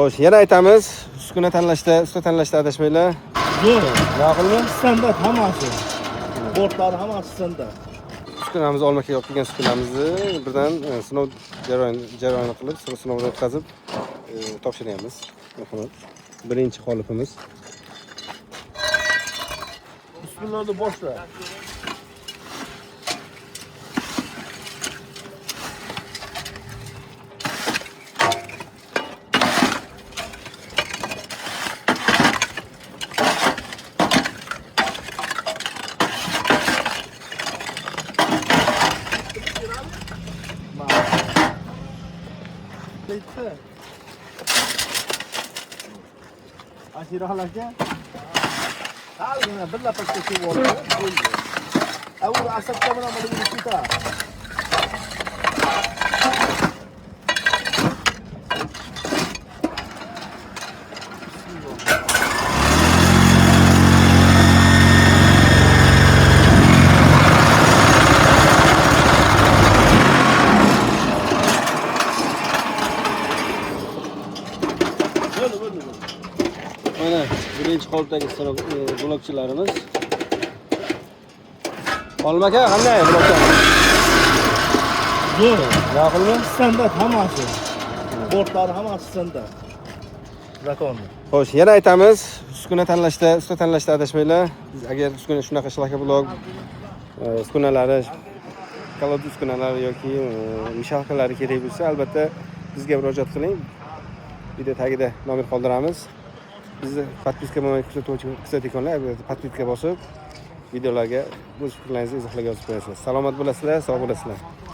Xo'sh, yana aytamiz, uskuna tanlashda, usta tanlashda adashmanglar. Zo'r. Ma'qulmi? Standart hammasi. Bortlari hammasi standart. Uskunamizni olmaga olib kelgan uskunamizni birdan sinov jarayoni qilib, sinovdan o'tkazib topshiryapmiz. Marhamat. Birinchi qolipimiz. Bismillah deb boshla. Bitti. Ashiraxon aka. Salgina bir lapakka suv oldi, bo'ldi. Avval asabga bilan mana buni ketar. Bo'ldi, bo'ldi, bo'ldi. Mana birinchi qolipdagi sinov blokchilarimiz. Olim aka, qanday bloklar? Zo'r. Ma'qulmi? Standart hammasi. Bortlari hammasi standart. Zakonni. Xo'sh, yana aytamiz, uskuna tanlashda, usta tanlashda adashmanglar. Agar uskuna shunaqa shlaka blok uskunalari, kolod uskunalari yoki mishalkalari kerak bo'lsa, albatta bizga murojaat qiling. Video tagida nomer qoldiramiz. Bizni podpiska bo'lmay kuzatayotganlar albatta podpiska bosib, videolarga o'z fikrlaringizni izohlarga yozib qo'yasizlar. Salomat bo'lasizlar, sog' bo'lasizlar.